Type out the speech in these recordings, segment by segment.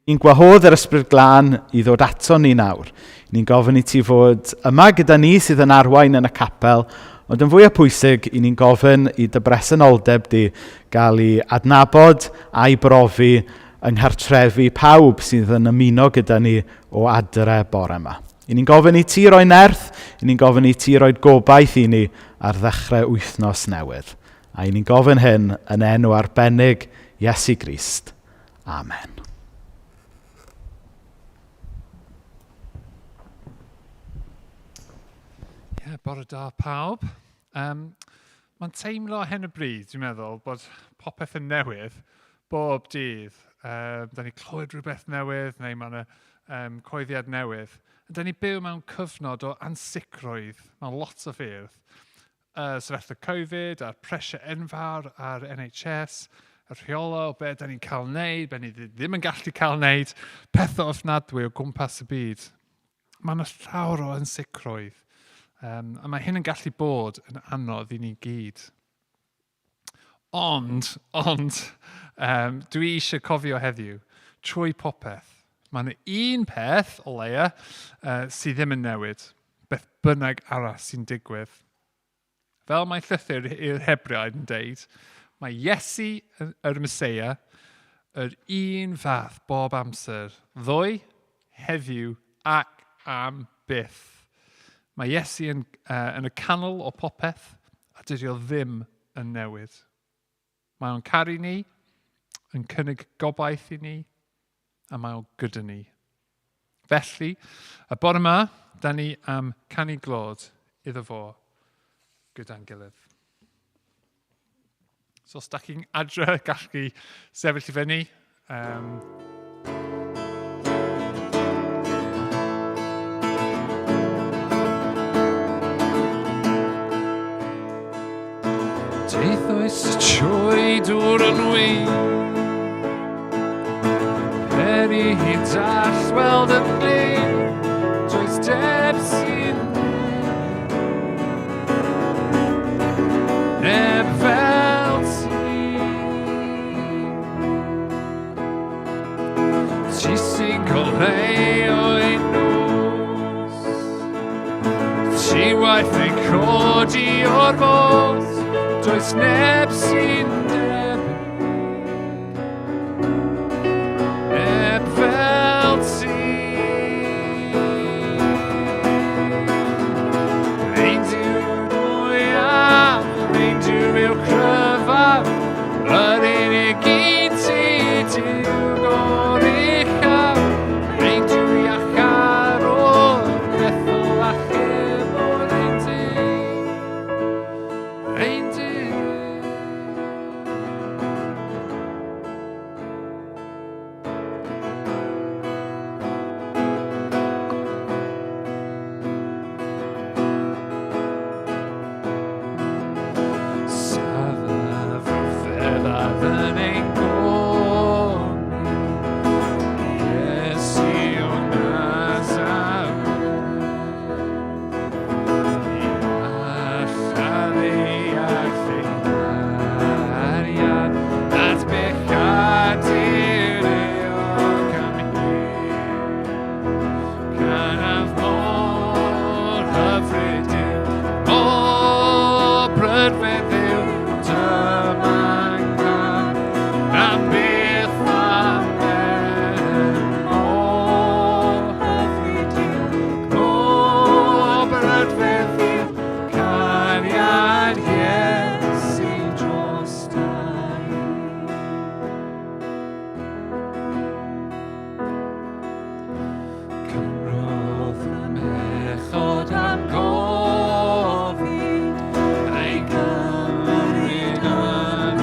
Ni'n gwahodd yr Ysbryd Glân i ddod ato ni nawr. Ni'n gofyn i ti fod yma gyda ni sydd yn arwain yn y capel, ond yn fwy o pwysig, i ni'n gofyn i dy bresenoldeb di gael ei adnabod a'i brofi yng nghartrefi pawb sydd yn ymuno gyda ni o adre bore yma. I ni'n gofyn i ti roi nerth, i ni'n gofyn i ti roi gobaith i ni ar ddechrau wythnos newydd. A i ni'n gofyn hyn yn enw arbennig Iesu Grist. Amen. Ie, yeah, bore da pawb. Um, Mae'n teimlo hen y bryd, dwi'n meddwl, bod popeth yn newydd bob dydd. Um, da ni clywed rhywbeth newydd, neu mae yna um, coeddiad newydd. Da ni byw mewn cyfnod o ansicrwydd mewn lot o ffyrdd. Sefyllfa Covid a'r pressure enfawr ar NHS, y rheolau o be da ni'n cael wneud, be ni ddim yn gallu cael wneud, pethau ofnadwy o gwmpas y byd. Mae yna llawer o ansicrwydd, um, a mae hyn yn gallu bod yn anodd i ni gyd. Ond, ond, um, dwi eisiau cofio heddiw, trwy popeth, mae yna un peth, o leia, uh, sydd ddim yn newid, beth bynnag arall sy'n digwydd. Fel mae llythyr i'r Hebreaid yn deud, mae Iesu yr Meseia yr un fath bob amser, ddoe, heddiw ac am byth. Mae Iesu yn, uh, yn y canol o popeth a dydy o ddim yn newid. Mae o'n caru ni, yn cynnig gobaith i ni, a mae o gyda ni. Felly, y bore yma, da ni am canu glod iddo fo gyda'n gilydd. So os da chi'n adre, gallwch chi sefyll i fyny. Um, Teithoes trwy dŵr yn wir Er i hi dall weld yn glir Does deb sy'n Neb fel ti Ti sy'n goleuo ein nos Ti waith ein codi o'r fos Does neb sy'n debyg Neb fel ti Ein Duw mwyaf, ein Duw yw cryfaf, yr unig un ti, Duw goruchaf, ein Duw iachar o'r bethol achubwr, ein Duw, ein Duw. Safaf rhyfeddaf yn ein gofni, Iesu o Nazareth. I alla ddeall ein cariad at bechadur euog am hir. Canaf mor hyfryd yw, mor brydferth yw, dyma'n gan, na byth amen. Mor hyfryd yw, mor brydferth yw, cariad Iesu drosta i. Cymrodd y mechod am gofi, a'i gymryd yn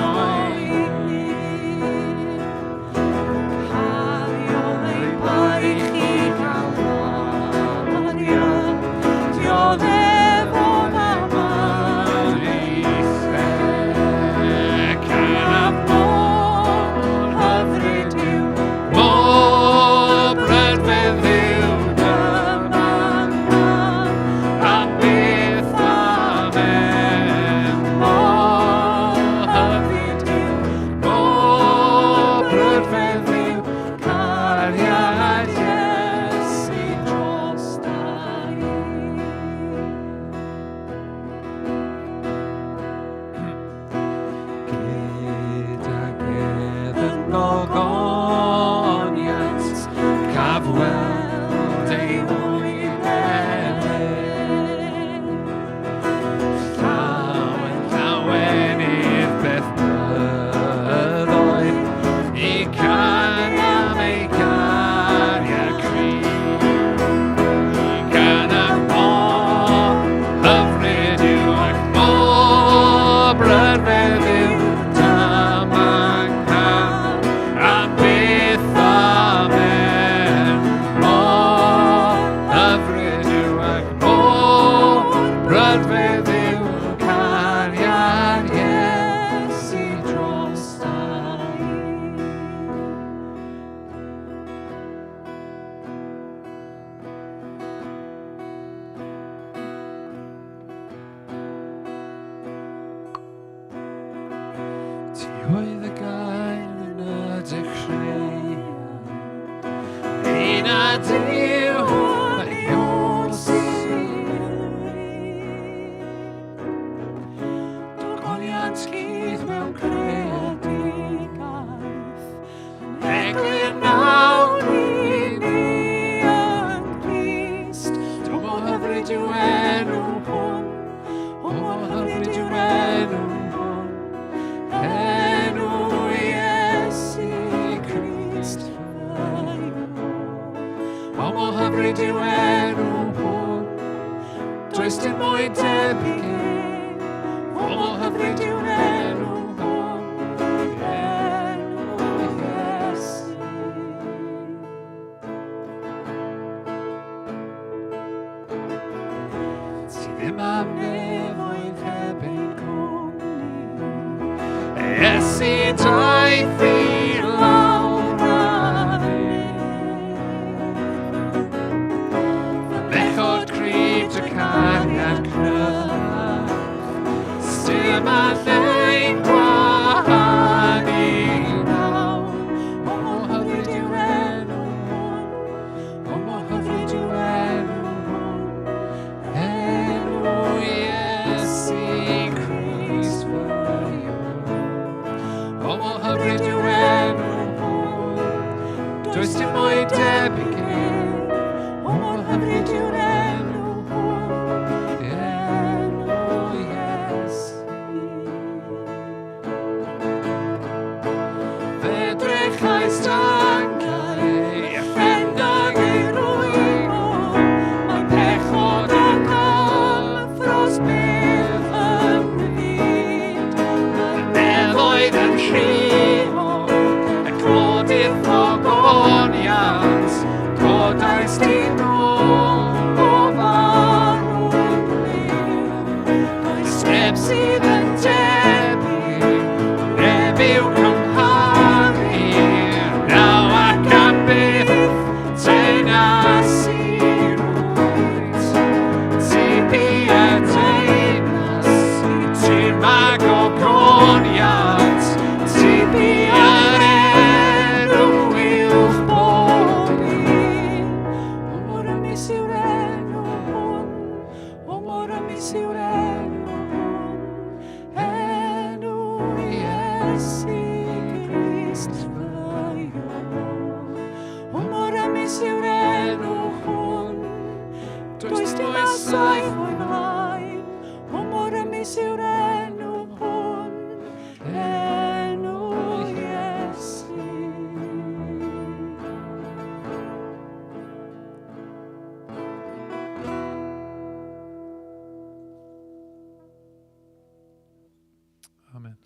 oedd y gair yn y dechreuad. Un a Duw a'i o'r Dogoniant cudd mewn creadigaeth, yn eglur nawr i ni yng Nghrist. Do mor hyfryd yw enw hwn, o mor hyfryd yw'r enw hwn, enw Iesu Grist fy O mor hyfryd yw enw hwn, does dim mwy debyg ef. O mor hyfryd yw'r enw hwn, enw Iesu. Ti ddim am nefoedd heb ein cwmni. Iesu daeth i lawr ar Fy bechod cryf dy cariad cryfach. Sdim a lle'n gwahanu nawr. O mor hyfryd yw'r enw hwn. O mor hyfryd yw enw hwn. Enw Iesu Grist fy Iôr. O mor hyfryd yw enw hwn. Does dim mwy debyg ef. O mor hyfryd yw'r enw hwn. Enw Iesu. Fe drechais dangau a phendag ei rwymo, mae pechod ac ymffrost byth yn fyd. Mae'r nefoedd yn rhuo, y clodydd ogoniant, codais di nôl o farw'n glir. Does neb sydd yn debyg, neb i'w cymharu, naw ac am byth, teyrnas i'r wyt. Ti bia teyrnas, ti'n mag o goniant, ti bia'r enw uwch bob un. O mor ynys yw'r enw hwn, o mor ynys yw'r enw hwn, enw Iesu Grist fy Iôr. O mor ynys yw'r enw hwn, does dim asau o'i flaen. O mor ynys yw'r enw hwn, enw Iesu. Amen.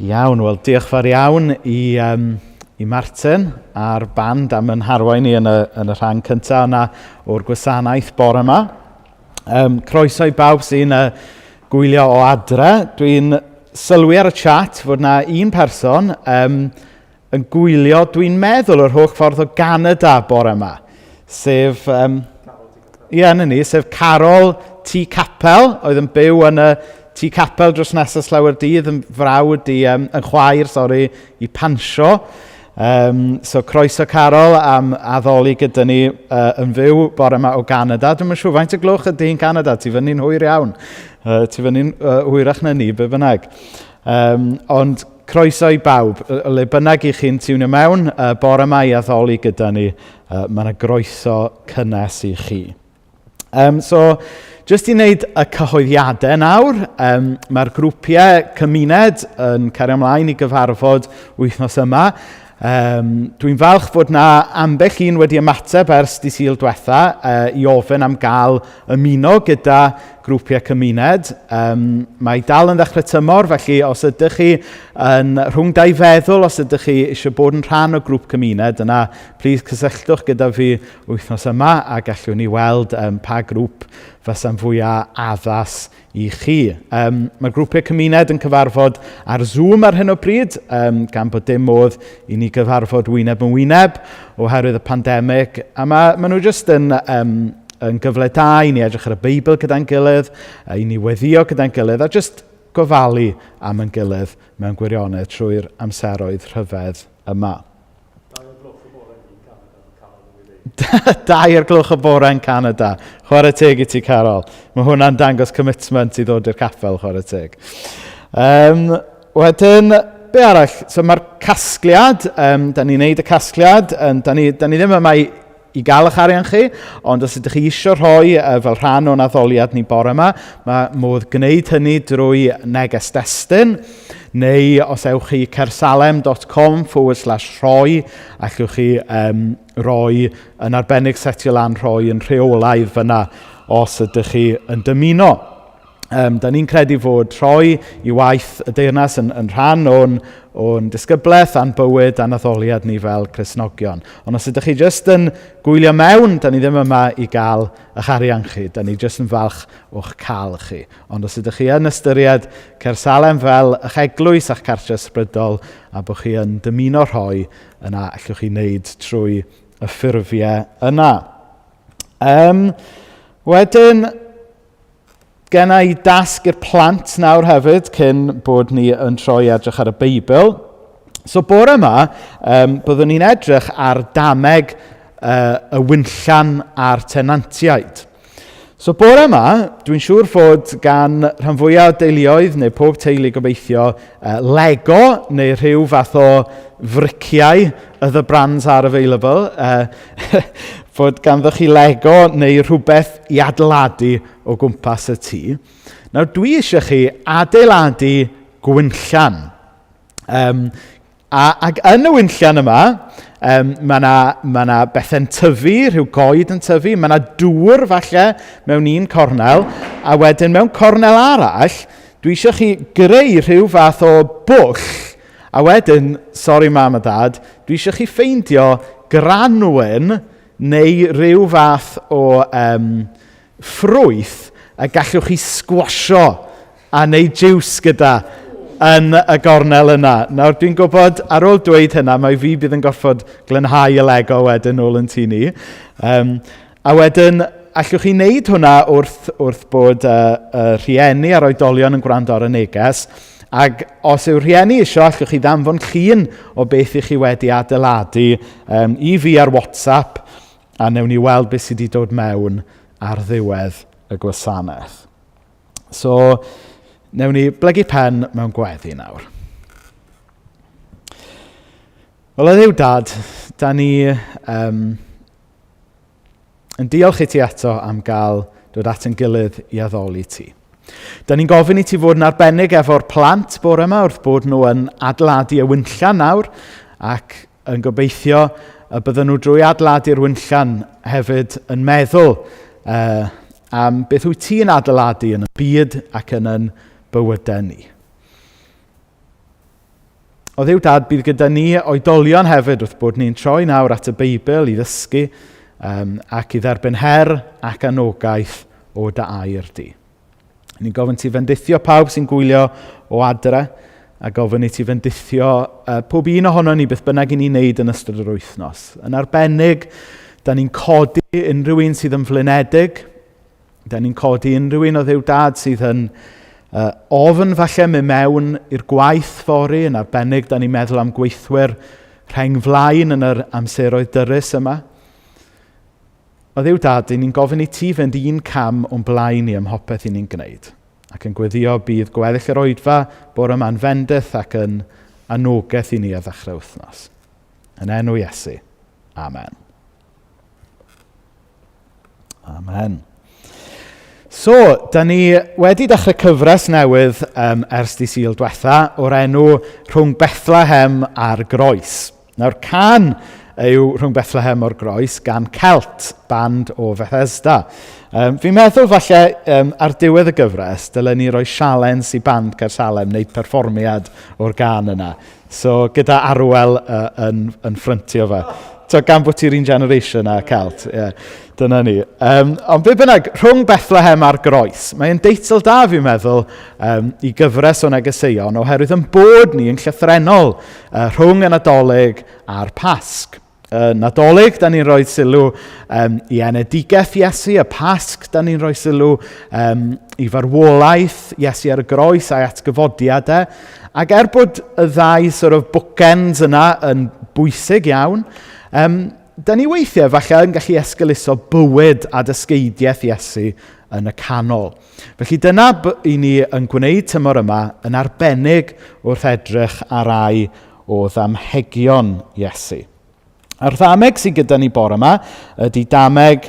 Iawn, wel diolch fawr iawn i, um, i Martin a'r band am yn harwain ni yn y, yn y rhan cyntaf yna o'r gwasanaeth bore yma. Um, croeso i bawb sy'n uh, gwylio o adre. Dwi'n sylwi ar y chat fod na un person um, yn gwylio, dwi'n meddwl, yr holl ffordd o Ganada bore yma. Sef, um, ie, yna ni, sef Carol T. Capel, oedd yn byw yn y Tŷ Capel dros nesaf slawer dydd, yn frawd i, um, yn chwaer, sori, i Pansio. Um, so croeso Carol am addoli gyda ni uh, yn fyw bore yma o Ganada. Dwi'n siŵr faint o gloch ydy yn Canada, ti fyny'n hwyr iawn. Uh, ti fyny'n uh, hwyrach na ni, be bynnag. Um, ond croeso i bawb, le bynnag i chi'n tiwnio mewn, uh, bore yma i addoli gyda ni, uh, mae yna groeso cynnes i chi. Um, so, jyst i wneud y cyhoeddiadau nawr, um, mae'r grwpiau cymuned yn cario ymlaen i gyfarfod wythnos yma. Um, Dwi'n falch fod na ambell un wedi ymateb ers di Sul diwetha uh, i ofyn am gael ymuno gyda grwpiau cymuned. Mae dal yn ddechrau tymor, felly os ydych chi yn rhwng dau feddwl, os ydych chi eisiau bod yn rhan o grŵp cymuned, yna plis cysylltwch gyda fi wythnos yma a gallwn ni weld pa grŵp fysa'n fwyaf addas i chi. Mae'r grwpiau cymuned yn cyfarfod ar Zoom ar hyn o bryd, gan bod dim modd i ni gyfarfod wyneb yn wyneb oherwydd y pandemig. A ma nhw jyst yn gyfle da i ni edrych ar y Beibl gyda'n gilydd, i ni weddio gyda'n gilydd, a jyst gofalu am ein gilydd mewn gwirionedd trwy'r amseroedd rhyfedd yma. 2 o'r gloch y bore yn Canada. Chwarae teg i ti, Carol. Mae hwnna'n dangos commitment i ddod i'r capel, chwarae teg. Wedyn, be arall? So mae'r casgliad, da ni'n neud y casgliad, da ni ddim yma i gael eich arian chi, ond os ydych chi eisiau rhoi fel rhan o'n addoliad ni bore yma, mae modd gwneud hynny drwy neges destun, neu os ewch chi caersalem.com/rhoi, allwch chi roi yn arbennig setio lan rhoi yn rheolaidd fyna os ydych chi yn dymuno. Da ni'n credu fod rhoi i waith y deyrnas yn rhan o'n disgyblaeth a'n bywyd a'n addoliad ni fel Cristnogion. Ond os ydych chi jyst yn gwylio mewn, da ni ddim yma i gael eich arian chi. Da ni jyst yn falch o'ch cael chi. Ond os ydych chi yn ystyried Caersalem fel eich eglwys a'ch cartref ysbrydol a bod chi yn dymuno rhoi, yna allwch chi wneud trwy y ffurfiau yna. Wedyn, genna i dasg i'r plant nawr hefyd, cyn bod ni yn troi edrych ar y Beibl. So bore yma, byddwn ni'n edrych ar dameg y winllan a'r tenantiaid. So bore yma, dwi'n siŵr fod gan rhan fwyaf o deuluoedd, neu pob teulu gobeithio, Lego neu rhyw fath o friciau, other brands are available, fod ganddo chi Lego neu rhywbeth i adeiladu o gwmpas y tŷ. Nawr, dwi eisiau chi adeiladu gwinllan. Ac yn y winllan yma, mae yna ma bethau'n tyfu, rhyw goed yn tyfu, mae yna dŵr falle mewn un cornel, a wedyn mewn cornel arall, dwi eisiau chi greu rhyw fath o bwll, a wedyn, sori Mam a Dad, dwi eisiau chi ffeindio granwyn neu rhyw fath o ffrwyth a gallwch chi sgwasio a wneud jiws gyda yn y gornel yna. Nawr, dwi'n gwybod, ar ôl dweud hynna, mae fi bydd yn gorfod glanhau y Lego wedyn nôl yn tŷ ni. A wedyn, allwch chi wneud hwnna wrth bod rhieni a'r oedolion yn gwrando ar y neges. Ac os yw rhieni isio, allwch chi ddanfon llun o beth i chi wedi adeiladu i fi ar WhatsApp, a newn ni weld beth sydd wedi dod mewn ar ddiwedd y gwasanaeth. So, newn ni blygu pen mewn gweddi nawr. Wel, o Dduw Dad, da ni yn diolch i ti eto am gael dod at ein gilydd i addoli ti. Da ni'n gofyn i ti fod yn arbennig efo'r plant bore yma wrth bod nhw yn adeiladu y winllan nawr ac yn gobeithio y bydden nhw drwy adeiladu'r winllan hefyd yn meddwl am beth wyt ti'n adeiladu yn y byd ac yn yn bywydau ni. O Dduw Dad, bydd gyda ni oedolion hefyd wrth bod ni'n troi nawr at y Beibl i ddysgu ac i dderbyn her ac anogaeth o dy air di. Ni'n gofyn ti fendithio pawb sy'n gwylio o adre a gofyn i ti fendithio pob un ohono ni beth bynnag i ni'n neud yn ystod yr wythnos. Yn arbennig, da ni'n codi unrhyw un sydd yn flinedig, da ni'n codi unrhyw un o Dduw Dad sydd yn ofn falle mynd mewn i'r gwaith fory, yn arbennig da ni'n meddwl am gweithwyr rheng flaen yn yr amseroedd dyrys yma. O Dduw Dad, ni'n gofyn i ti fynd un cam o'n blaen ni ym mhopeth i ni'n gwneud. Ac yn gweddio bydd gweddill yr oedfa bore yma'n fendith ac yn anogaeth i ni ar ddechrau wythnos. Yn enw Iesu. Amen. Amen. So, da ni wedi dechrau cyfres newydd ers dydd Sul diwetha o'r enw Rhwng Bethlehem a'r Groes. Nawr, cân yw Rhwng Bethlehem o'r Groes gan Celt, band o Fethesda. Fi'n meddwl falle ar diwedd y gyfres, dylen ni roi sialens i band Caersalem wneud perfformiad o'r gân yna. So gyda Arwel yn ffryntio fe. So, gan bod ti'r un generation a Celt, yeah, dyna ni. Ond be bynnag, Rhwng Bethlehem a'r Groes, mae'n deitl da fi'n meddwl i gyfres o negeseuon oherwydd yn bod ni yn llythrennol rhwng y Nadolig a'r Pasg. Nadolig, da ni'n rhoi sylw i enedigaeth Iesu, y Pasg, da ni'n rhoi sylw i farwolaeth Iesu ar y groes a'i atgyfodiad e. Ac er bod y ddau sort of bookends yna yn bwysig iawn, da ni weithiau falle yn gallu esgeuluso bywyd a dysgeidiaeth Iesu yn y canol. Felly dyna i ni yn gwneud tymor yma yn arbennig wrth edrych ar rai o ddamhegion Iesu. A'r ddameg sydd gyda ni bore yma ydy dameg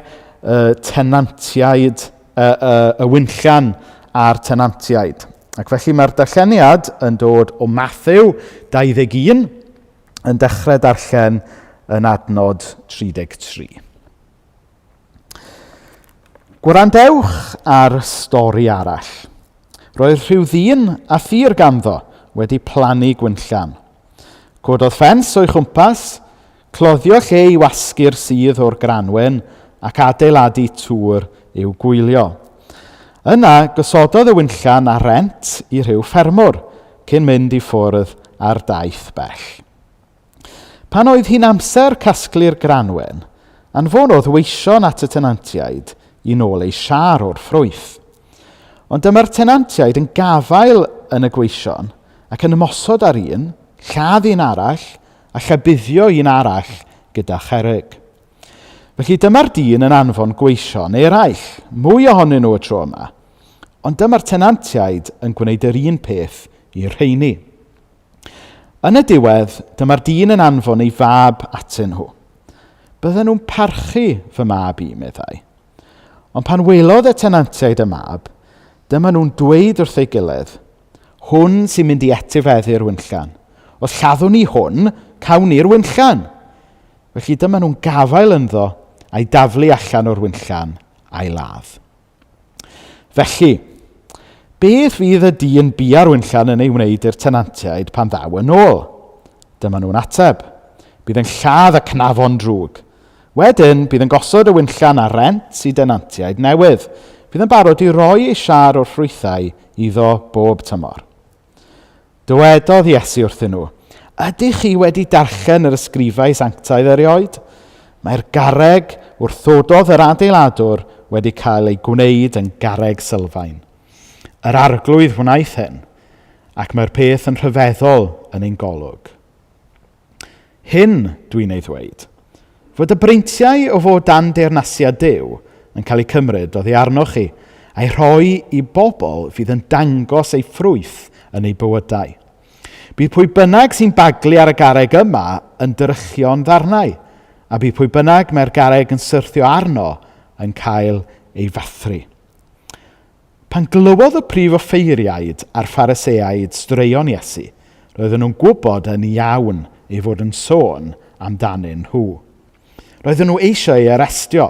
tenantiaid, y winllan a'r tenantiaid. Ac felly mae'r darlleniad yn dod o Matthew 21 yn dechrau darllen yn adnod 33. Gwrandewch ar stori arall. Roedd rhyw ddyn a thir ganddo wedi plannu gwinllan. Cododd ffens o'i chwmpas, cloddio lle i wasgu'r sudd o'r granwyn ac adeiladu tŵr i'w gwylio. Yna, gosododd y winllan ar rent i rhyw ffermwr cyn mynd i ffwrdd ar daith bell. Pan oedd hi'n amser casglu'r granwyn, anfonodd weision at y tenantiaid i nôl eu siâr o'r ffrwyth. Ond dyma'r tenantiaid yn gafael yn y gweision ac yn ymosod ar un, lladd un arall a llabuddio un arall gyda cherrig. Felly dyma'r dyn yn anfon gweision eraill, mwy ohonyn nhw y tro yma. Ond dyma'r tenantiaid yn gwneud yr un peth i'r rheini. Yn y diwedd, dyma'r dyn yn anfon ei fab atyn nhw. Bydden nhw'n parchu fy mab i, meddai. Ond pan welodd y tenantiaid y mab, dyma nhw'n dweud wrth ei gilydd, hwn sy'n mynd i etifeddu'r winllan. Os lladdwn ni hwn, cawn ni'r winllan. Felly dyma nhw'n gafael ynddo a'i daflu allan o'r winllan a'i ladd. Felly, beth fydd y dyn bia'r winllan yn ei wneud i'r tenantiaid pan ddaw yn ôl? Dyma nhw'n ateb. Bydd yn lladd y cnafon drwg. Wedyn, bydd yn gosod y winllan ar rent i denantiaid newydd. Bydd yn barod i roi ei siâr o'r ffrwythau iddo bob tymor. Dywedodd Iesu wrthyn nhw, Ydych chi wedi darllen yr ysgrifau sanctaidd erioed? Mae'r garreg wrthododd yr adeiladwr wedi cael ei gwneud yn garreg sylfaen. Yr arglwydd wnaeth hyn, ac mae'r peth yn rhyfeddol yn ein golwg. Hyn dwi'n ei ddweud, fod y breintiau o fod dan deyrnasiad Duw yn cael eu cymryd oddi arnoch chi, a'i rhoi i bobl fydd yn dangos eu ffrwyth yn eu bywydau. Bydd pwy bynnag sy'n baglu ar y garreg yma yn drychio'n ddarnau, a bydd pwy bynnag mae'r garreg yn syrthio arno yn cael ei fathru. Pan glywodd y prif offeiriaid a'r Phariseaid straeon Iesu, roedden nhw'n gwybod yn iawn ei fod yn sôn amdanyn nhw. Roedden nhw eisiau ei arestio,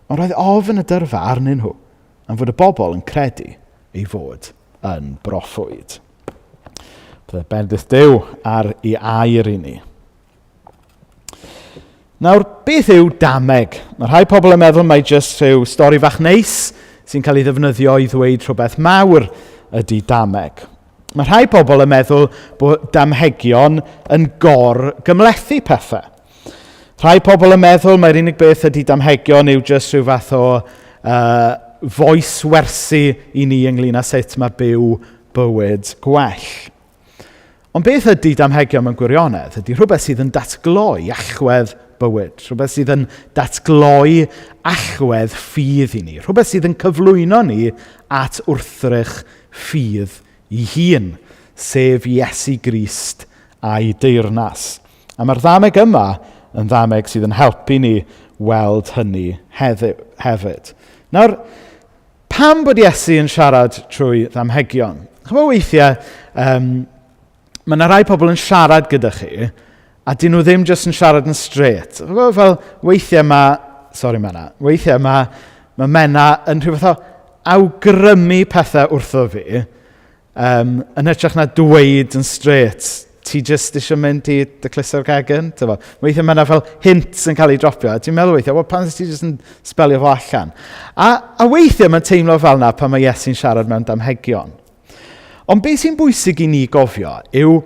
ond roedd ofn y dyrfa arnyn nhw, am fod y bobl yn credu ei fod yn broffwyd. Bydde bendith Duw ar ei air i ni. Nawr, beth yw dameg? Mae rhai pobl yn meddwl mai jyst rhyw stori fach neis sy'n cael ei ddefnyddio i ddweud rhywbeth mawr ydy dameg. Mae rhai pobl yn meddwl bod damhegion yn gor-gymhlethu pethau. Rhai pobl yn meddwl mai'r unig beth ydy damhegion yw jyst rhyw fath o voice wersi i ni ynglyn â sut mae byw bywyd gwell. Ond beth ydy damhegion mewn gwirionedd? Ydy rhywbeth sydd yn datgloi allwedd bywyd, rhywbeth sydd yn datgloi allwedd ffydd i ni, rhywbeth sydd yn cyflwyno ni at wrthrych ffydd i hun, sef Iesu Grist a'i deyrnas. A mae'r ddameg yma yn ddameg sydd yn helpu ni weld hynny heddiw, hefyd. Nawr, pam bod Iesu yn siarad trwy ddamhegion? Chymod weithiau, mae yna rai pobl yn siarad gyda chi, A dyn nhw ddim jyst yn siarad yn straight. Fel weithiau mae, sorry Mena, weithiau mae, mae Mena yn rhyw fath o awgrymu pethau wrtho fi, yn hytrach na dweud yn straight, ti jyst eisiau mynd i dy cegin? Tyfo. Weithiau mae yna fel hints yn cael ei dropio. A ti'n meddwl weithiau, wel, pan ti jyst yn sbelio fo allan? A weithiau mae'n teimlo fel yna pan mae Iesu'n siarad mewn damhegion. Ond beth sy'n bwysig i ni gofio yw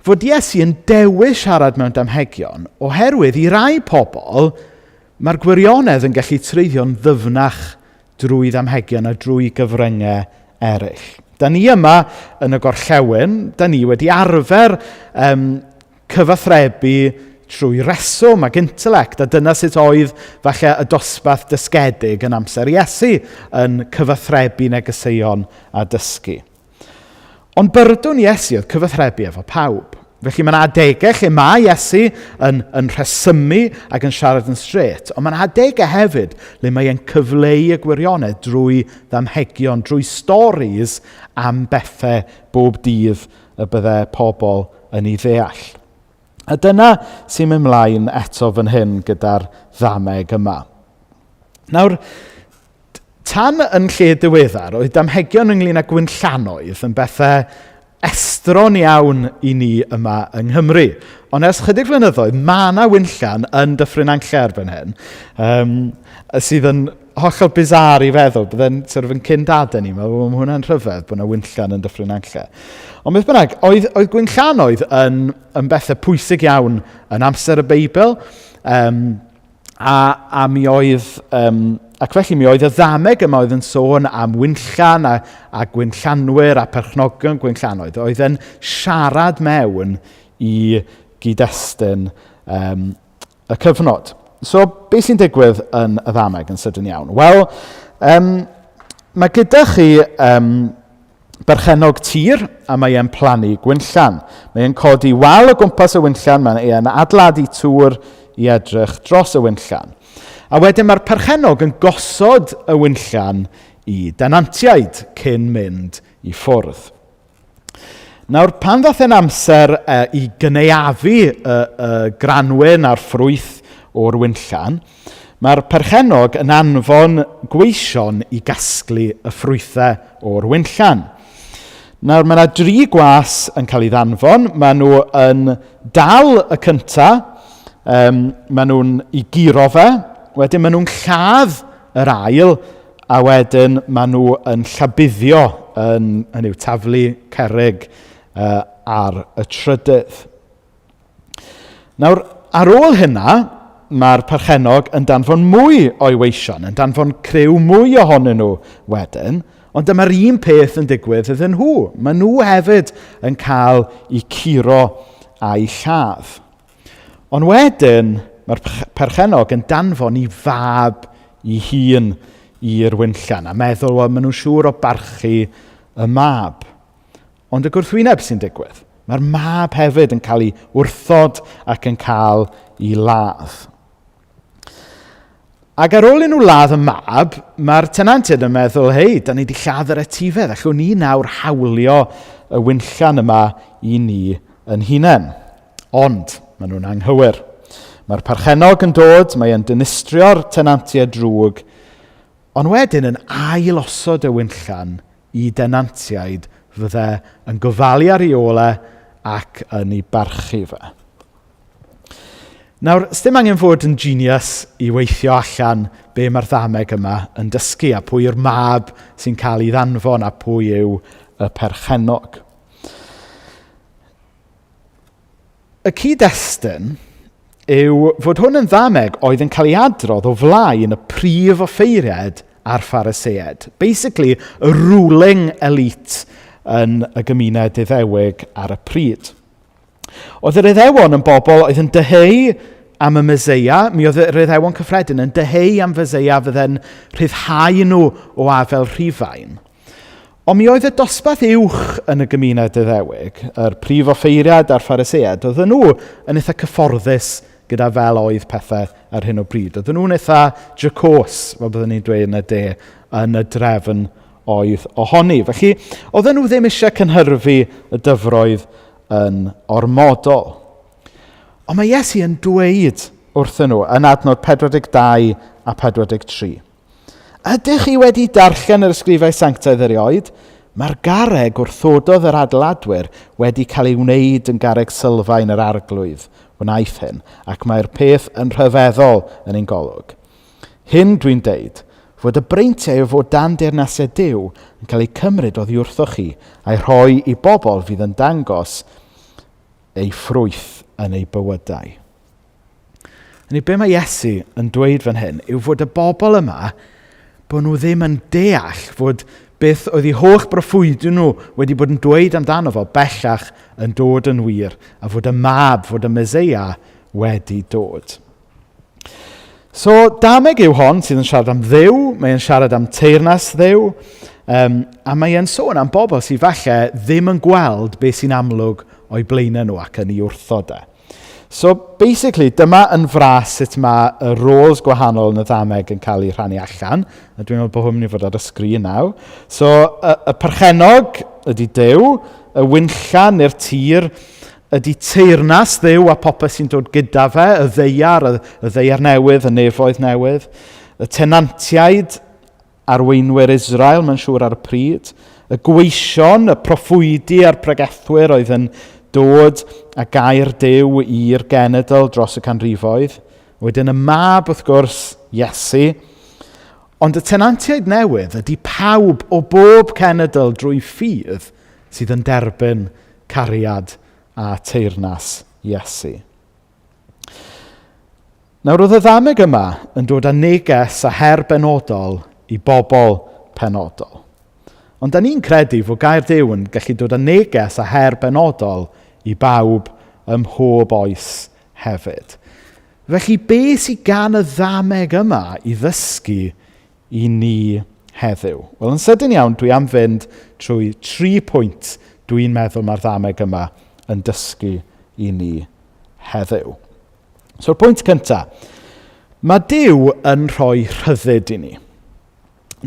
fod Iesu yn dewis siarad mewn damhegion oherwydd i rai pobl mae'r gwirionedd yn gallu treiddio'n ddyfnach drwy ddamhegion a drwy gyfryngau eraill. Da ni yma yn y gorllewin, da ni wedi arfer cyfathrebu trwy reswm ac intellect, a dyna sut oedd falle y dosbarth dysgedig yn amser Iesu yn cyfathrebu negeseuon a dysgu. Ond byrdwn Iesu oedd cyfathrebu efo pawb. Felly mae yna adegau lle mae Iesu yn rhesymu ac yn siarad yn straight, ond mae yna adegau hefyd le mae e'n cyfleu y gwirionedd drwy ddamhegion, drwy stories am bethau bob dydd y bydde pobl yn ei ddeall. A dyna sy'n mynd mlaen eto fan hyn gyda'r ddameg yma. Nawr, tan yn lle diweddar, oedd damhegion ynglyn â gwynllanoedd yn bethau estron iawn i ni yma yng Nghymru. Ond ers chydig flynyddoedd, mae yna wynllan yn Dyffryn Nantlle erbyn hyn, sydd yn hollol bizarre i feddwl. Bydde'n sort of yn cyn dadau ni, mae hwnna'n rhyfedd bod yna wynllan yn Dyffryn Nantlle. Ond beth bynnag, oedd gwynllanoedd yn bethau pwysig iawn yn amser y Beibl, a mi oedd... Ac felly mi oedd y ddameg yma oedd yn sôn am wynllan a gwynllanwyr a perchnogion gwynllanoedd, oedd yn siarad mewn i gyd-destun y cyfnod. So, beth sy'n digwydd yn y ddameg yn sydyn iawn? Wel, mae gyda chi berchennog tir a mae e'n plannu gwynllan. Mae e'n codi wal o gwmpas y wynllan, mae e'n adeiladu tŵr i edrych dros y wynllan. A wedyn mae'r perchennog yn gosod y wynllan i denantiaid cyn mynd i ffwrdd. Nawr, pan ddaeth e'n amser i gynaeafu y granwyn a'r ffrwyth o'r wynllan, mae'r perchennog yn anfon gweision i gasglu y ffrwythau o'r wynllan. Nawr, mae yna 3 gwas yn cael ei ddanfon. Maen nhw yn dal y cyntaf, maen nhw'n i guro fe, wedyn maen nhw'n lladd yr ail, a wedyn maen nhw yn llabuddio, yn yw taflu cerrig ar y trydydd. Nawr, ar ôl hynna, mae'r perchennog yn danfon mwy o'i weision, yn danfon criw mwy ohonyn nhw wedyn, ond dyma'r un peth yn digwydd iddyn nhw. Maen nhw hefyd yn cael eu curo a'u lladd. Ond wedyn, mae'r perchennog yn danfon i fab i hun i'r wynllan a meddwl, wel, maen nhw'n siŵr o barchu y mab. Ond y gwrthwyneb sy'n digwydd. Mae'r mab hefyd yn cael ei wrthod ac yn cael ei ladd. Ac ar ôl i nhw ladd y mab, mae'r tenantiaid yn meddwl, hei, da ni wedi lladd yr etifedd, allwn ni nawr hawlio y wynllan yma i ni yn hunain. Ond, maen nhw'n anghywir. Mae'r perchennog yn dod, mae e'n dinistrio'r tenantiaid drwg, ond wedyn yn ailosod y wynllan i denantiaid fydde yn gofalu ar ei ôl e ac yn ei barchu fe. Nawr, sdim angen fod yn genius i weithio allan be mae'r ddameg yma yn dysgu a pwy yw'r mab sy'n cael ei ddanfon a pwy yw y perchennog. Y cyd-destun yw fod hwn yn ddameg oedd yn cael ei adrodd o flaen y prif offeiriaid a'r Phariseaid. Basically, y ruling elite yn y gymuned Iddewig ar y pryd. Oedd yr Iddewon yn bobl oedd yn dyheu am y Meseia, mi oedd yr Iddewon cyffredin yn dyheu am Feseia fydde'n rhyddhau nhw o afael Rhufain. Ond mi oedd y dosbarth uwch yn y gymuned Iddewig, yr prif offeiriad a'r Phariseaid, oedden nhw yn eitha cyfforddus gyda fel oedd pethau ar hyn o bryd. Oedden nhw'n eitha jacos, fel byddwn ni'n dweud yn y de, yn y drefn oedd ohoni. Felly, oedden nhw ddim eisiau cynhyrfu y dyfroedd yn ormodol. Ond mae Iesu yn dweud wrthyn nhw yn adnod 42 a 43. Ydych chi wedi darllen yr ysgrifau sanctaidd erioed? Mae'r garreg wrthododd yr adeiladwyr wedi cael ei wneud yn garreg sylfaen yr arglwydd wnaeth hyn, ac mae'r peth yn rhyfeddol yn ein golwg. Hyn dwi'n deud, fod y breintiau o fod dan deyrnasiad Duw yn cael eu cymryd oddi wrthoch chi a'i rhoi i bobl fydd yn dangos eu ffrwyth yn eu bywydau. Hynny, be mae Iesu yn dweud fan hyn yw fod y bobl yma, bod nhw ddim yn deall fod beth oedd eu holl broffwydion nhw wedi bod yn dweud amdano fo bellach yn dod yn wir, a fod y mab, fod y Meseia wedi dod. So, dameg yw hon sydd yn siarad am Dduw, mae'n siarad am teyrnas Dduw, um, a mae'n sôn am bobl sydd falle ddim yn gweld beth sy'n amlwg o'i blaenau nhw ac yn ei wrthod e. So, basically, dyma yn fras sut mae y roles gwahanol yn y ddameg yn cael eu rhannu allan. A dwi'n meddwl bod hwn mynd i fod ar y sgrin nawr. So, y, y perchennog ydy Duw, y winllan neu'r tir ydy teyrnas Dduw a popeth sy'n dod gyda fe, y ddeiar, y, y ddeiar newydd, y nefoedd newydd. Y tenantiaid, arweinwyr Israel, mae'n siŵr ar y pryd, y gweision, y proffwydi a'r pregethwyr oedd yn dod a gair Duw i'r genedl dros y canrifoedd. Wedyn y mab, wrth gwrs, Iesu. Ond y tenantiaid newydd ydy pawb o bob cenedl drwy ffydd sydd yn derbyn cariad a teyrnas Iesu. Nawr, oedd y ddameg yma yn dod â neges a her benodol i bobl penodol. Ond da ni'n credu fod gair Duw yn gallu dod â neges a her benodol i bawb ym mhob oes hefyd. Felly, be sydd gan y ddameg yma i ddysgu i ni heddiw? Wel, yn sydyn iawn, dwi am fynd trwy tri pwynt dwi'n meddwl mae'r ddameg yma yn dysgu i ni heddiw. So'r pwynt cyntaf, mae Duw yn rhoi rhyddid i ni.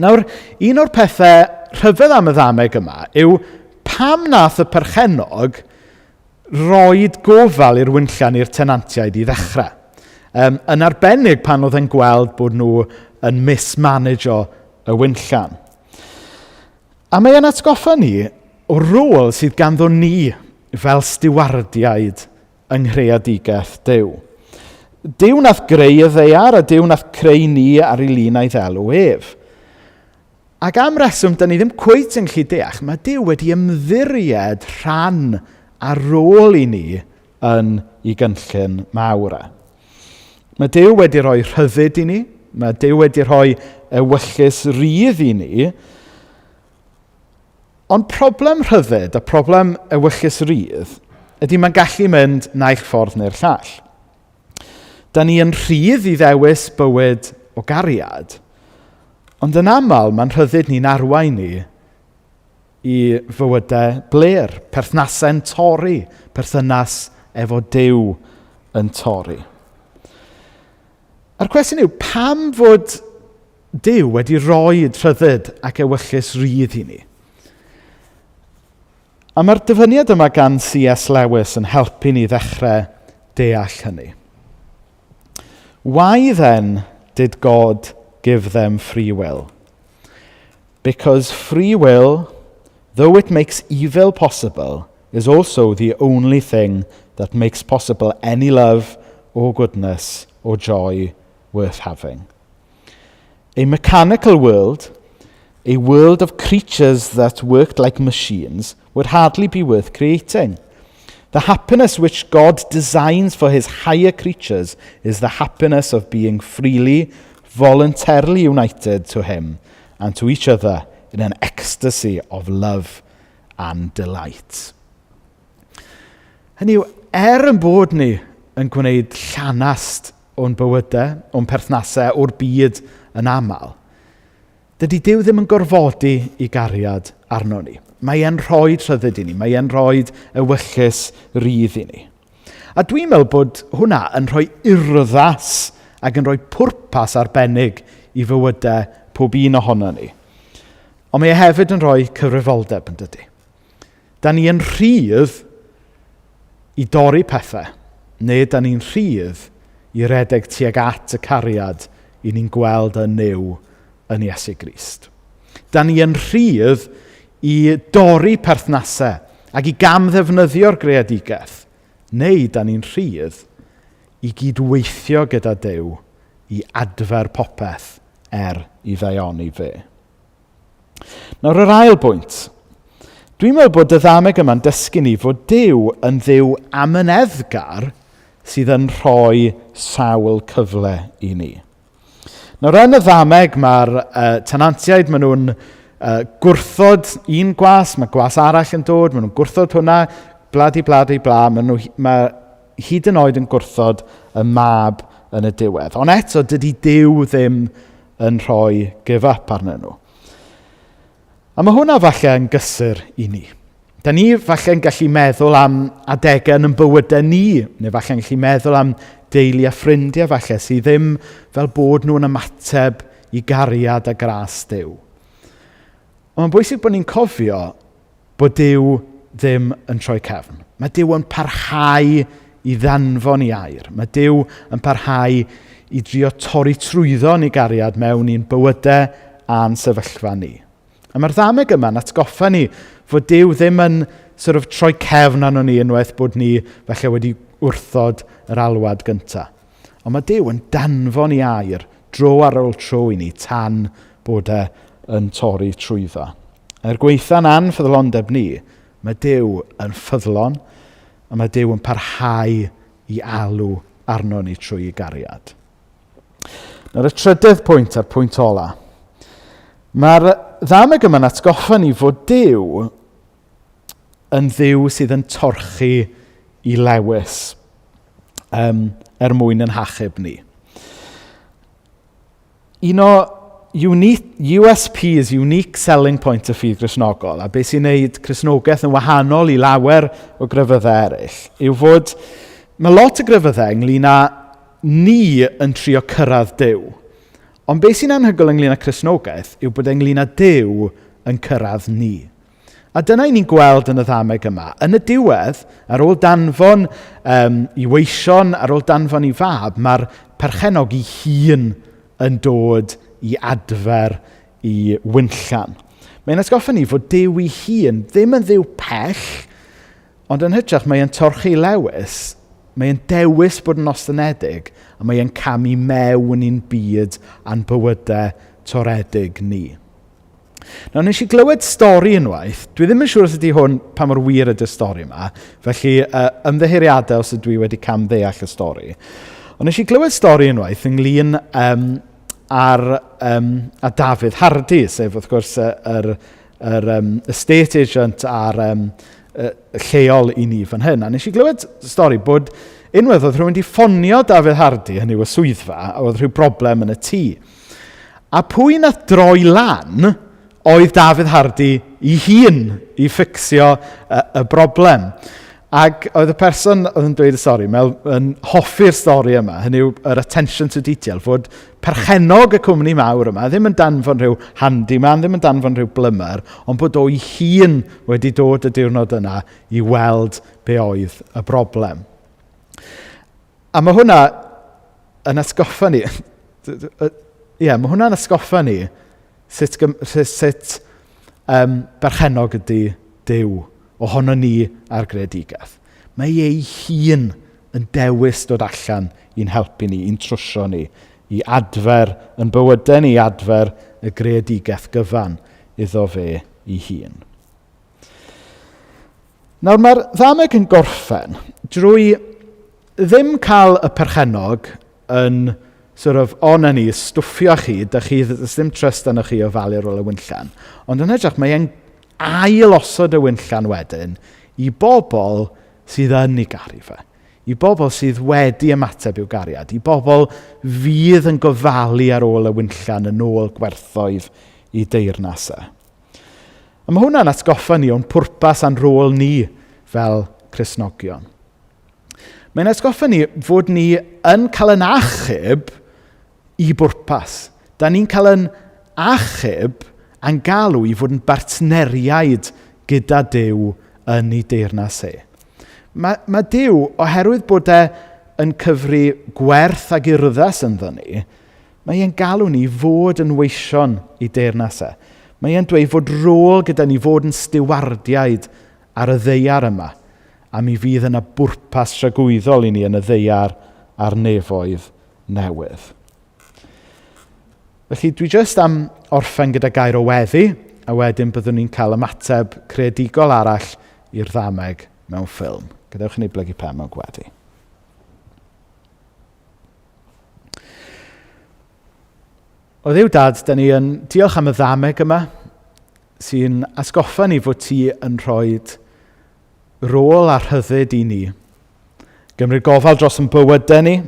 Nawr, un o'r pethau rhyfedd am y ddameg yma yw pam nath y perchennog roed gofal i'r winllan i'r tenantiaid i ddechrau. Um, yn arbennig pan oedd e'n gweld bod nhw yn mismanageo y winllan. A mae e'n atgoffa ni o rôl sydd ganddo ni fel stiwardiaid yng nghreadigaeth Duw. Duw nath greu y ddaear a Duw nath creu ni ar ei lun a'i ddelw ef. Ac am reswm, da ni ddim cweit yn gallu deall, mae Duw wedi ymddiried rhan ar ôl i ni yn ei gynllun mawr e. Mae Duw wedi rhoi rhyddid i ni, mae Duw wedi rhoi ewyllys rydd i ni, Ond problem rhyddid a problem ewyllys rydd ydy mae'n gallu mynd naill ffordd neu'r llall. Da ni yn rhydd i ddewis bywyd o gariad, ond yn aml mae'n rhyddid ni'n arwain ni i fywydau bler, perthnasau'n torri, perthynas efo Duw yn torri. A'r cwestiwn yw, pam fod Duw wedi rhoi rhyddid ac ewyllys rydd i ni? A mae'r dyfyniad yma gan C.S. Lewis yn helpu ni ddechrau deall hynny. Why then did God give them free will? Because free will, though it makes evil possible, is also the only thing that makes possible any love or goodness or joy worth having. A mechanical world, a world of creatures that worked like machines, would hardly be worth creating. The happiness which God designs for his higher creatures is the happiness of being freely, voluntarily united to him and to each other in an ecstasy of love and delight. Hynny yw, er yn bod ni yn gwneud llanast o'n bywydau, o'n perthnasau, o'r byd yn aml, dydy Duw ddim yn gorfodi i gariad arno ni. Mae e'n rhoi rhyddid i ni, mae e'n rhoi ewyllys rydd i ni. A dwi'n meddwl bod hwnna yn rhoi urddas ac yn rhoi pwrpas arbennig i fywydau pob un ohono ni. Ond mae e hefyd yn rhoi cyfrifoldeb yn dydy. Da ni yn rhydd i dorri pethau Neu da ni'n rhydd i redeg tuag at y cariad i ni'n gweld yn Nuw yn Iesu Grist. Da ni yn rhydd i dorri perthnasau ac i gamddefnyddio'r greadigaeth. Neu da ni'n rhydd i gydweithio gyda Duw i adfer popeth er i ddaioni fe. Nawr yr ail bwynt. Dwi'n meddwl bod y ddameg yma'n dysgu ni fod Duw yn Dduw amyneddgar sydd yn rhoi sawl cyfle i ni. Nawr yn y ddameg mae'r tenantiaid, maen nhw'n gwrthod un gwas, mae gwas arall yn dod, maen nhw'n gwrthod hwnna, bladi bladi bla, maen nhw, mae hyd yn oed yn gwrthod y mab yn y diwedd. Ond eto, dydy Duw ddim yn rhoi give up arnyn nhw. A mae hwnna falle yn gysur i ni. Da ni falle yn gallu meddwl am adegau yn ein bywydau ni, neu falle yn gallu meddwl am deulu a ffrindiau falle sydd ddim fel bod nhw'n ymateb i gariad a gras Duw. Ond mae'n bwysig bod ni'n cofio bod Duw ddim yn troi cefn. Mae Duw yn parhau i ddanfon i air. Mae Duw yn parhau i drio torri trwyddo ni gariad mewn i'n bywydau a'n sefyllfa ni. A mae'r ddameg yma'n atgoffa ni fod Duw ddim yn sort of troi cefn arno ni unwaith bod ni falle wedi wrthod yr alwad gyntaf. Ond mae Duw yn danfon i air dro ar ôl tro i ni tan bod e yn torri trwyddo. Er gwaetha'n anffyddlondeb ni, mae Duw yn ffyddlon a mae Duw yn parhau i alw arno ni trwy ei gariad. Nawr y trydydd pwynt a'r pwynt ola. Mae'r ddameg yma'n atgoffa ni fod Duw yn Dduw sydd yn torchi i lewis er mwyn yn hachub ni. Un o unique, USPs, unique selling point y ffydd Gristnogol, a beth sy'n neud Cristnogaeth yn wahanol i lawer o grefyddau eraill, yw fod mae lot o grefyddau ynglyn â ni yn trio cyrraedd Duw. Ond beth sy'n anhygoel ynglyn â Cristnogaeth yw bod e ynglyn â Duw yn cyrraedd ni. A dyna i ni'n gweld yn y ddameg yma. Yn y diwedd, ar ôl danfon i weision, ar ôl danfon i fab, mae'r perchennog i hun yn dod i adfer i winllan. Mae'n atgoffa ni fod Duw i hun ddim yn Dduw pell, ond yn hytrach mae'n torchi lewis, mae'n dewis bod yn ostynedig, a mae'n camu mewn i'n byd a'n bywydau toredig ni. Nawr, nes i glywed stori unwaith. Dwi ddim yn siŵr os ydy hwn pa mor wir ydy'r stori yma, felly ymddiheuriadau os ydw i wedi camddeall y stori. Ond nes i glywed stori unwaith ynglyn ar, a Dafydd Hardy, sef wrth gwrs yr, yr estate agent a'r lleol i ni fan hyn. A nes i glywed stori bod unwaith oedd rhywun wedi ffonio Dafydd Hardy, hynny yw y swyddfa, a oedd rhyw broblem yn y tŷ. A pwy nath droi lan oedd Dafydd Hardy i hun i fficsio y, y broblem. Ac oedd y person oedd yn dweud y stori, mel, yn hoffi'r stori yma, hynny yw yr attention to detail, fod perchennog y cwmni mawr yma ddim yn danfon rhyw handyman, ddim yn danfon rhyw plumber, ond bod o'i hun wedi dod y diwrnod yna i weld be oedd y broblem. A mae hwnna yn atgoffa ni, ie, mae hwnna'n atgoffa ni sut, sut berchennog ydy Duw ohono ni a'r greadigaeth. Mae ei hun yn dewis dod allan i'n helpu ni, i'n trwsio ni, i adfer yn bywydau ni, i adfer y greadigaeth gyfan iddo fe ei hun. Nawr mae'r ddameg yn gorffen drwy ddim cael y perchennog yn sort of, o na ni, stwffio chi, da chi, does ddim trust arnoch chi o falu ar ôl y winllan. Ond yn hytrach, mae e'n ail osod y winllan wedyn i bobl sydd yn ei garu fe. I bobl sydd wedi ymateb i'w gariad. I bobl fydd yn gofalu ar ôl y winllan yn ôl gwerthoedd i deyrnas e. A mae hwnna'n atgoffa ni o'n pwrpas a'n rôl ni fel Cristnogion. Mae'n atgoffa ni fod ni yn cael yn achub i bwrpas. Da ni'n cael yn achub a'n galw i fod yn bartneriaid gyda Duw yn ei deyrnas e. Mae, mae Duw, oherwydd bod e yn cyfri gwerth ag urddas ynddo ni, mae e'n galw ni fod yn weision i deyrnas e. Mae e'n dweud fod rôl gyda ni fod yn stiwardiaid ar y ddaear yma, a mi fydd yna bwrpas tragwyddol i ni yn y ddaear a'r nefoedd newydd. Felly dwi jyst am orffen gyda gair o weddi, a wedyn byddwn ni'n cael ymateb creadigol arall i'r ddameg mewn ffilm. Gadewch i ni blygu pen mewn gweddi. O Dduw Dad, da ni yn diolch am y ddameg yma sy'n asgoffa ni fod ti yn rhoi rôl a rhyddid i ni. Gymryd gofal dros yn bywydau ni,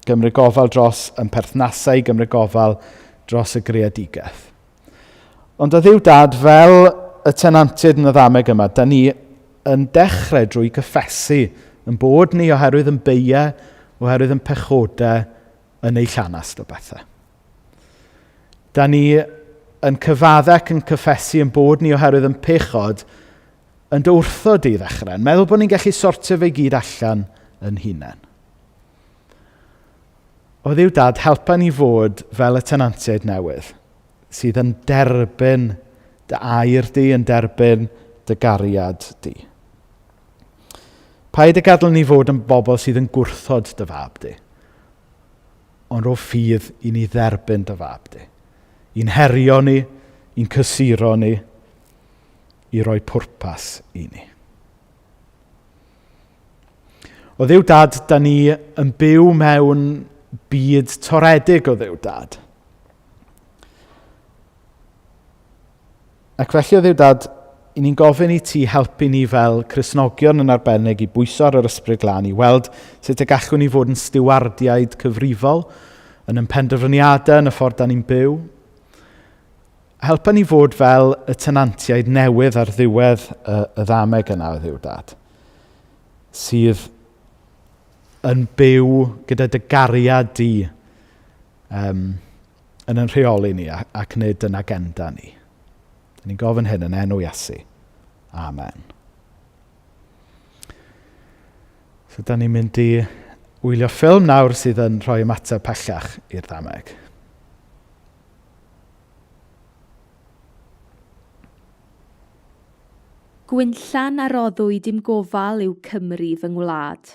gymryd gofal dros yn perthnasau, gymryd gofal dros y greadigaeth. Ond o Dduw Dad, fel y tenantiaid yn y ddameg yma, da ni yn dechrau drwy gyffesu yn bod ni oherwydd yn beiau, oherwydd yn pechodau yn ei llanast o bethau. Da ni yn cyfaddau ac yn cyffesu yn bod ni oherwydd yn pechod yn dy wrthod di i ddechrau, yn meddwl bod ni'n gallu sortio fe i gyd allan yn hunain. O Dduw Dad, helpa ni fod fel y tenantiaid newydd, sydd yn derbyn dy air di, yn derbyn dy gariad di. Paid y gadael ni fod yn bobl sydd yn gwrthod dy fab di, ond rho ffydd i ni dderbyn dy fab di. I'n herio ni, i'n cysuro ni, i roi pwrpas i ni. O Dduw Dad, da ni yn byw mewn byd toredig o Dduw Dad. Ac felly o Dduw Dad, i ni'n gofyn i ti helpu ni fel Cristnogion yn arbennig i bwyso ar yr Ysbryd Glân i weld sut y gallwn ni fod yn stiwardiaid cyfrifol yn ein penderfyniadau yn y ffordd da ni'n byw. Helpa ni fod fel y tenantiaid newydd ar ddiwedd y, y ddameg yna o Dduw Dad, sydd yn byw gyda dy gariad di um, yn yn rheoli ni ac nid yn agenda ni. Ni'n gofyn hyn yn enw Iesu. Amen. So, da ni'n mynd i wylio ffilm nawr sydd yn rhoi ymateb pellach i'r ddameg. Gwinllan a roddwyd i'm gofal yw Cymru fy ngwlad.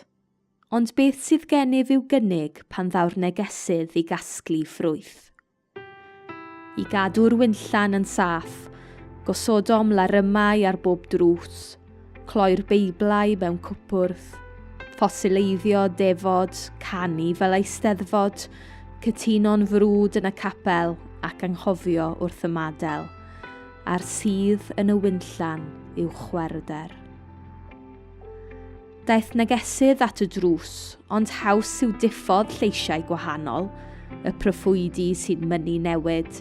Ond beth sydd gennyf i'w gynnig pan ddaw'r negesydd i gasglu ffrwyth? I gadw'r winllan yn saff, gosodom larymau ar bob drws, cloi'r Beiblau mewn cwpwrdd, ffosileiddio defod, canu fel eisteddfod, cytuno'n frwd yn y capel ac anghofio wrth ymadael, a'r sydd yn y winllan yw chwerwder. Daeth negesydd at y drws, ond haws yw diffodd lleisiau gwahanol, y proffwydi sy'n mynnu newid,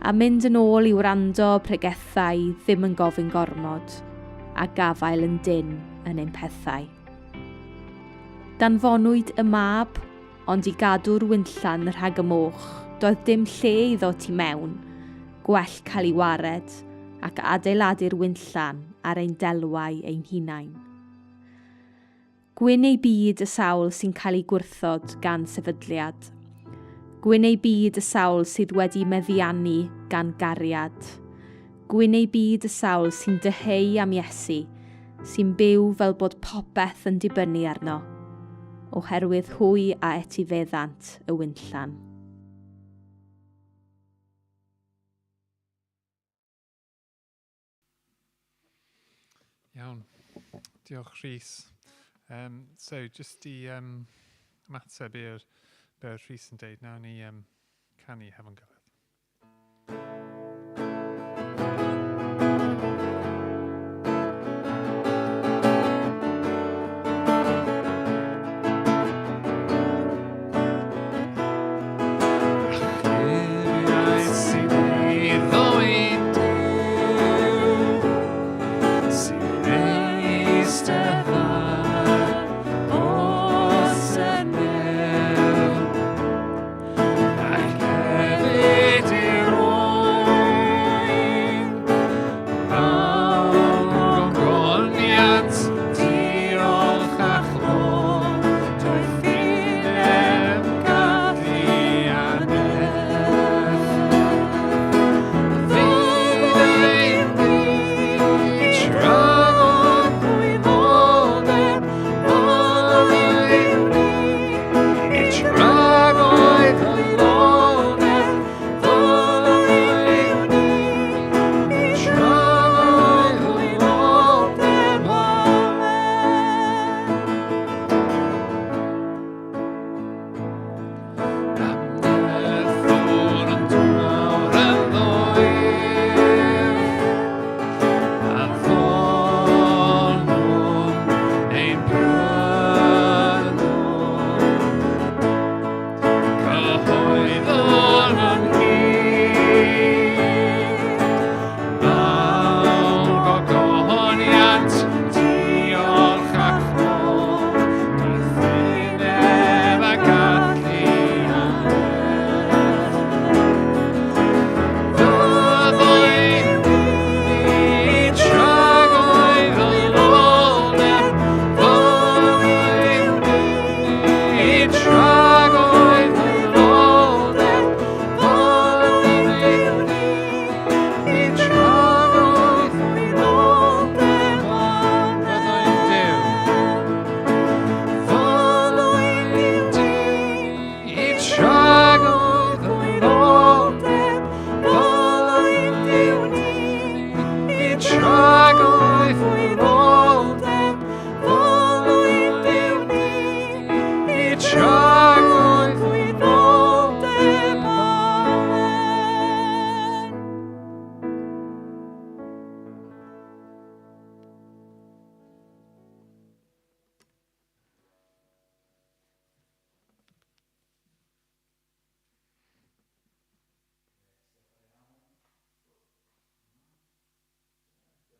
a mynd yn ôl i wrando pregethau ddim yn gofyn gormod, a gafael yn dynn yn ein pethau. Danfonwyd y mab, ond i gadw'r winllan rhag y moch, doedd dim lle iddo tu mewn, gwell cael ei wared ac adeiladu'r winllan ar ein delwau ein hunain. Gwyn ei byd y sawl sy'n cael ei gwrthod gan sefydliad. Gwyn ei byd y sawl sydd wedi meddiannu gan gariad. Gwyn ei byd y sawl sy'n dyheu am Iesu, sy'n byw fel bod popeth yn dibynnu arno, oherwydd hwy a etifeddant y winllan. Iawn. Diolch, Rhys. Um, so, just i um, ymateb i'r be oedd Rhys yn deud, nawn ni um, canu hefo'n gilydd.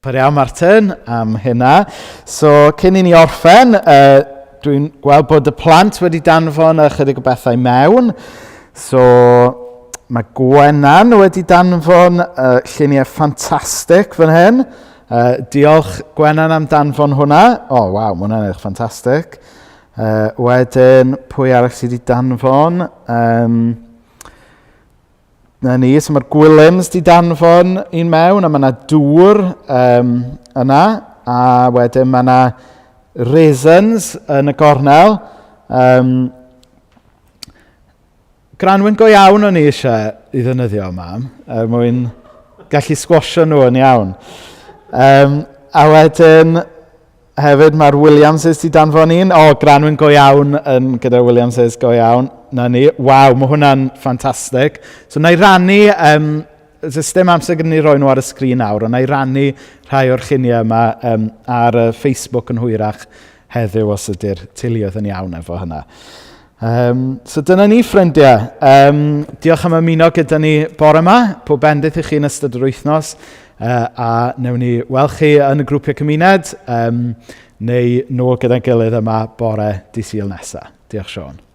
Diolch iawn, Martin, am hynna. So, cyn i ni orffen, dwi'n gweld bod y plant wedi danfon ychydig o bethau mewn. So, mae Gwenan wedi danfon lluniau ffantastig fan hyn. Diolch, Gwenan, am danfon hwnna. O, oh, waw, mae hwnna'n edrych ffantastig. Wedyn, pwy arall sydd wedi danfon? 'Na ni, so mae'r Gwylims 'di danfon un mewn a mae yna dŵr yna. A wedyn mae yna raisins yn y gornel. Granwyn go iawn o'n i eisiau i ddefnyddio, mam, er mwyn gallu sgwasio nhw yn iawn. A wedyn hefyd mae'r Williamses 'di danfon un. O, granwyn go iawn yn gyda'r Williamses go iawn. 'Na ni. Waw, mae hwnna'n ffantastig. So, na i rannu, does dim amser gyda ni roi nhw ar y sgrin nawr, ond na i rannu rhai o'r lluniau yma ar Facebook yn hwyrach heddiw os ydy'r teuluoedd yn iawn efo hynna. So dyna ni, ffrindiau. Diolch am ymuno gyda ni bore yma. Pob bendith i chi yn ystod yr wythnos. A newn ni weld chi yn y grwpiau cymuned neu nôl gyda'n gilydd yma bore dydd Sul nesaf. Diolch, Siôn.